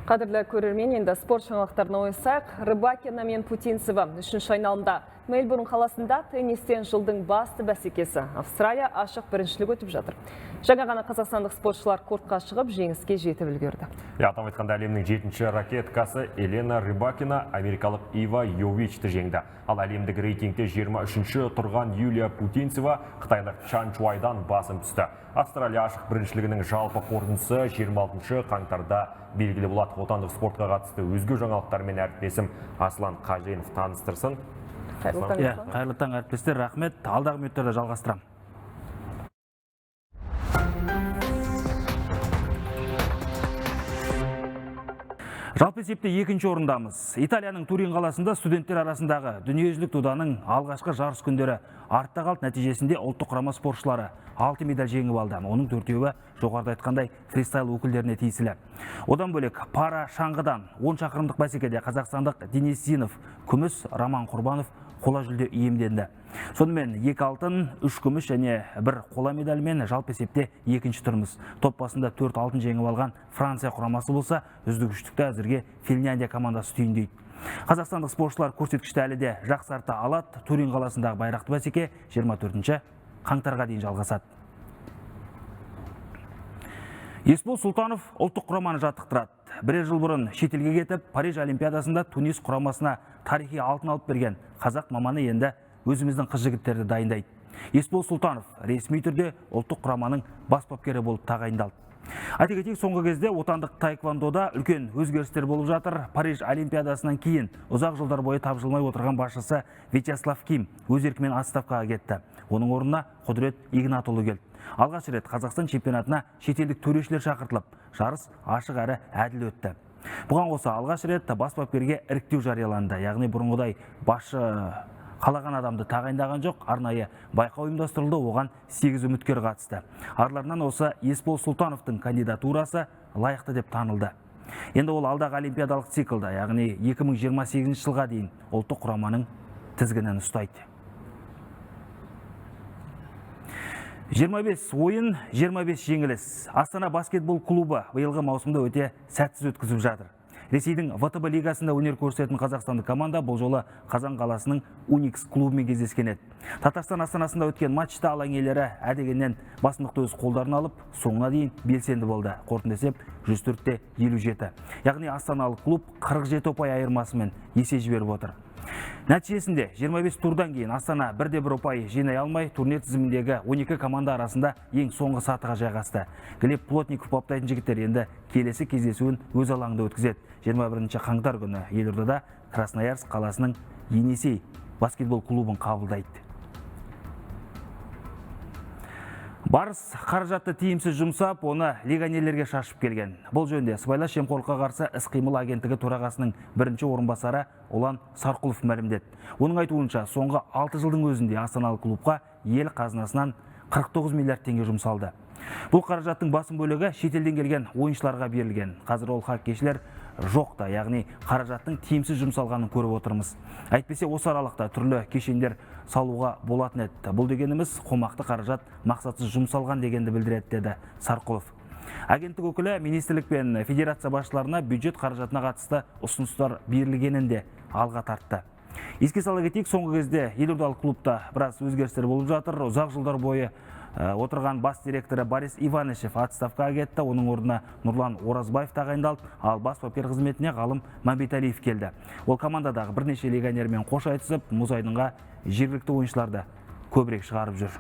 Қадірлі көрермен, енді спорт жаңалықтарына ойысайық. Рыбакина мен Путинцева үшінші айналымда. Мельбурн қаласында теннистен жылдың басты бәсекесі Австралия ашық біріншілік өтіп жатыр. Жаңа ғана қазақстандық спортшылар кортқа шығып, жеңіске жетіп үлгерді. Атап айтқанда, әлемнің 7-ші ракеткасы Елена Рыбакина америкалық Ива Йовичті жеңді. Ал әлемдік рейтингте 23-ші тұрған Юлия Путинцева қытайлық Чан Чуайдан басым түсті. Австралия ашық біріншілігінің жалпы қорытындысы 26 қаңтарда белгілі болады. Отандық спортқа қатысты өзге жаңалықтармен әріптесім Аслан Қаженов таныстырсын. Қайырлы таң, Аслан. Қайырлы таң, әріптестер, рахмет. Алдағы минуттарда жалғастырамын. Жалпы есепте екінші орындамыз. Италияның Турин қаласында студенттер арасындағы дүниежүзілік доданың алғашқы жарыс күндері артта қалды. Нәтижесінде ұлттық құрама спортшылары 6 медаль жеңіп алды. Оның 4-еуі жоғарыда айтқандай фристайл өкілдеріне тиесілі. Одан бөлек пара шаңғыдан 10 шақырымдық бәсекеде қазақстандық Денис Зинов күміс, Роман Құрбанов қола жүлде иемденді. Сонымен 2 алтын, 3 күміс және 1 қола медальмен жалпы есепте екінші тұрмыз. Топ басында 4 алтын жеңіп алған Франция құрамасы болса, үздік үштікті әзірге Финляндия командасы түйіндейді. Қазақстандық спортшылар көрсеткішті әлі де жақсарта алады. Турин қаласындағы байрақты бәсеке 24 қаңтарға дейін жалғасады. Есбол Сұлтанов ұлттық құраманы жаттықтырады. Бірер жыл бұрын шетелге кетіп, Париж Олимпиадасында Тунис құрамасына тарихи алтын алып берген қазақ маманы енді өзіміздің қыз жігіттерді дайындайды. Есбол Сұлтанов ресми түрде ұлттық құраманың бас бапкері болып тағайындалды. Айта кетейік, соңғы кезде отандық таэквондода үлкен өзгерістер болып жатыр. Париж Олимпиадасынан кейін ұзақ жылдар бойы тапжылмай отырған басшысы Вячеслав Ким өз еркімен отставкаға кетті. Оның орнына Құдірет Игнатұлы келді. Алғаш рет Қазақстан чемпионатына шетелдік төрешілер шақыртылып, жарыс ашық әрі әділ өтті. Бұған қоса алғаш рет бас бапкерге іріктеу жарияланды. Яғни бұрынғыдай басшы қалаған адамды тағайындаған жоқ, арнайы байқау ұйымдастырылды, оған 8 үміткер қатысты. Араларынан осы Есбол Сұлтановтың кандидатурасы лайықты деп танылды. Енді ол алдағы олимпиадалық циклда, яғни 2028 жылға дейін ұлттық құраманың тізгінін ұстайды. 25 ойын, 25 жеңіліс. Астана баскетбол клубы биылғы маусымда өте сәтсіз өткізіп жатыр. Ресейдің ВТБ лигасында өнер көрсететін қазақстандық команда бұл жолы Қазан қаласының Уникс клубымен кездескен еді. Татарстан астанасында өткен матчта алаң иелері әдегеннен басымдықты өз қолдарына алып, соңына дейін белсенді болды. Қорытынды есеп 104-57. Яғни астаналық клуб 47 ұпай айырмасымен есе жіберіп отыр. Нәтижесінде 25 турдан кейін Астана бірде-бір ұпай жинай алмай, турнир тізіміндегі 12 команда арасында ең соңғы сатыға жайғасты. Глеб Плотников баптайтын жігіттер енді келесі кездесуін өз алаңында өткізеді. 21 қаңтар күні елордада Красноярск қаласының Енисей баскетбол клубын қабылдайды. Барыс қаражатты тиімсіз жұмсап, оны легионерлерге шашып келген. Бұл жөнінде сыбайлас жемқорлыққа қарсы іс-қимыл агенттігі төрағасының бірінші орынбасары Ұлан Сарқұлов мәлімдеді. Оның айтуынша, соңғы 6 жылдың өзінде астаналық клубқа ел қазынасынан 49 миллиард теңге жұмсалды. Бұл қаражаттың басым бөлігі шетелден келген ойыншыларға берілген. Қазір ол хоккейшілер жоқ та, яғни қаражаттың тиімсіз жұмсалғанын көріп отырмыз. Әйтпесе осы аралықта түрлі кешендер салуға болатын еді. Бұл дегеніміз қомақты қаражат мақсатсыз жұмсалған дегенді білдіреді, деді Сарқұлов. Агенттік өкілі министрлік пен федерация басшыларына бюджет қаражатына қатысты ұсыныстар берілгенін де алға тартты. Еске сала кетейік, соңғы кезде елордалық клубта біраз өзгерістер болып жатыр. Ұзақ жылдар бойы отырған бас директоры Борис Иванышев отставкаға кетті. Оның орнына Нұрлан Оразбаев тағайындалды, ал бас бапкер қызметіне Ғалым Мәмбеталиев келді. Ол командадағы бірнеше легионермен қош айтысып, мұз айдынға жергілікті ойыншыларды көбірек шығарып жүр.